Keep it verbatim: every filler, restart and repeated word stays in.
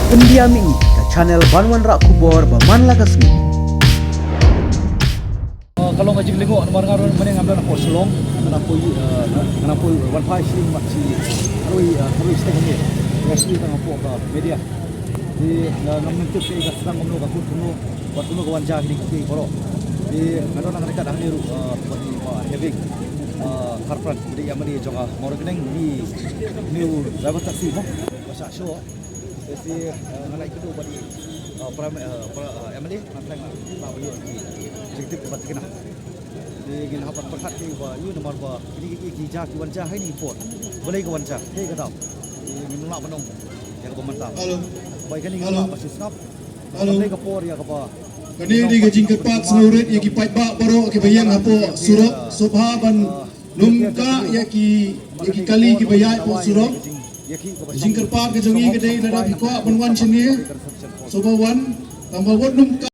Pyndiam ïa ngi ka channel ban wanrah khubor ba man la ka sngi. Uh, ka long ka jinglyngngoh namar nga ruh mynne ngam don hapoh Shillong, nga nang poi, uh, nga nang poi wan phai sha ïing mat shi arwei, uh, arwei stek hangne. Nga shu tang hapoh ka media. Te, uh, ngam tip kaei ka sdang kumno, ka kut kumno, wat kumno ka wan jia kine kiei baroh. Te nga don ha ka ryngkat hangne ruh, uh, bad i Bah Heving, uh, Kharpran, i dei M L A jong ka Mawryngkneng, ine u driver taxi mo. Ba shah shoh. Te shi, eh, nga la ïakynduh bad i, eh, Prime, eh, Pra-, eh, M L A, nga khlem, eh, ba ïoh ki jingtip ba thikna. Te ngin hap ban pyrkhat ki ba ïoh namar ba kine ki, ki jia ki wan jia ha kine ki por. Balei ki wan jia, kaei ka daw. Te ngim lah ban ong ïa kaba mynta. Hello. Ba ïa kane ngin lah ban shu sngap. Hello. Balei ka por ïa kaba. Kane dei ka jingkyrpad sngewrit ïa ki paidbah baroh kiba ïeng hapoh surok, sngewbha ban nym kah ïa ki, ïa ki kali kiba ïaid hapoh surok. Ka jingkyrpad ka jong ngi ka dei lada phi kwah ban wan shane, sngewbha wan, tangba wat nym kah.